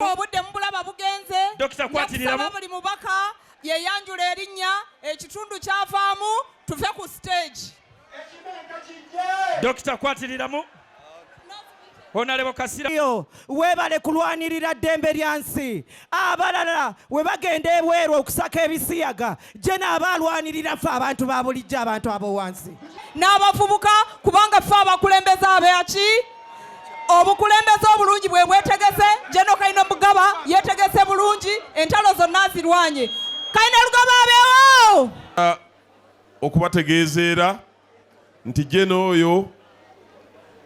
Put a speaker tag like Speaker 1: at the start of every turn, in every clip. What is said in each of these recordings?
Speaker 1: Obudde mubulaba bugenze.
Speaker 2: Dokita, kwatiriramu.
Speaker 1: Nja kusaba buli mubaka yeyanjula erinnya, ekitundu kyavaamu, tuve ku stage.
Speaker 2: Dokita, kwatiriramu. Honorable Kasira.
Speaker 3: Yo, weebale kulwanirira ddembe lya nsi. Abalala we bagenda ebweru okusaka ebisiyaga, gye naaba alwanirira ffe abantu ba bulijjo, abantu ab'owansi.
Speaker 1: N'abavubuka, kubanga ffe abakulembeze abaki obukulembeze obulungi bwe bwetegese. General Kainerugaba yetegese bulungi, entalo zonna azirwanye. Kainerugaba abeewo.
Speaker 4: Okubategeeza era nti General oyo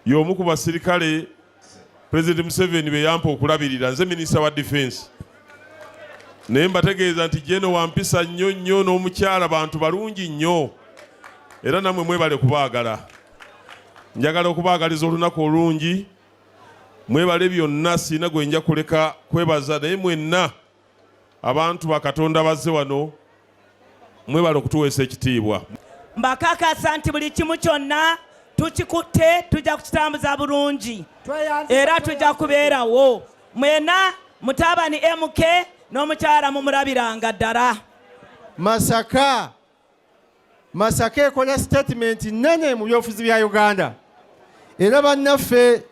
Speaker 4: y'omu ku basirikale President Museveni be yampa okulabirira, nze minisita wa defense. Naye mbategeeza nti General wampisa nnyo nnyo, n'omukyala bantu balungi nnyo, era nammwe mwebale kubaagala. Njagala okubaagaliza olunaku olungi, mwebale byonna. Siina gwe nja kuleka kwebaza, naye mwenna abantu ba Katonda bazze wano, mwebale okutuweesa ekitiibwa.
Speaker 5: Mbakakasa nti buli kimu kyonna tukikutte, tujja kukitambuza bulungi era tujja kubeerawo mwena. Mutabani MK n'omukyala mumulabiranga ddala.
Speaker 6: Masaka, Masaka ekola statement nene mu byobufuzi bya Uganda, era bannaffe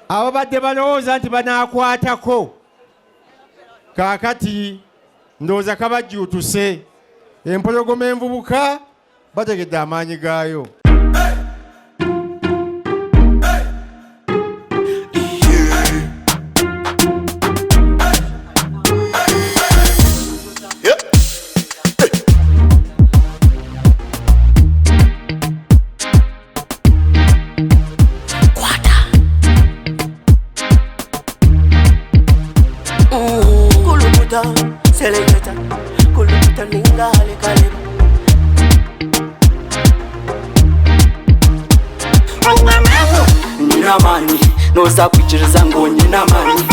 Speaker 6: ababadde balowooza nti banaakwatako kaakati ndowooza kabajjuutuse. Empologoma envubuka bategedde amaanyi gaayo.
Speaker 7: Kulukuta, seleketa, kulukuta ninga halekaleba. Nina amaani, noza kwikiriza ngu nyina amaani.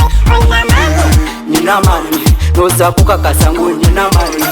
Speaker 7: Nina amaani, noza kukakasa ngu nyina amaani.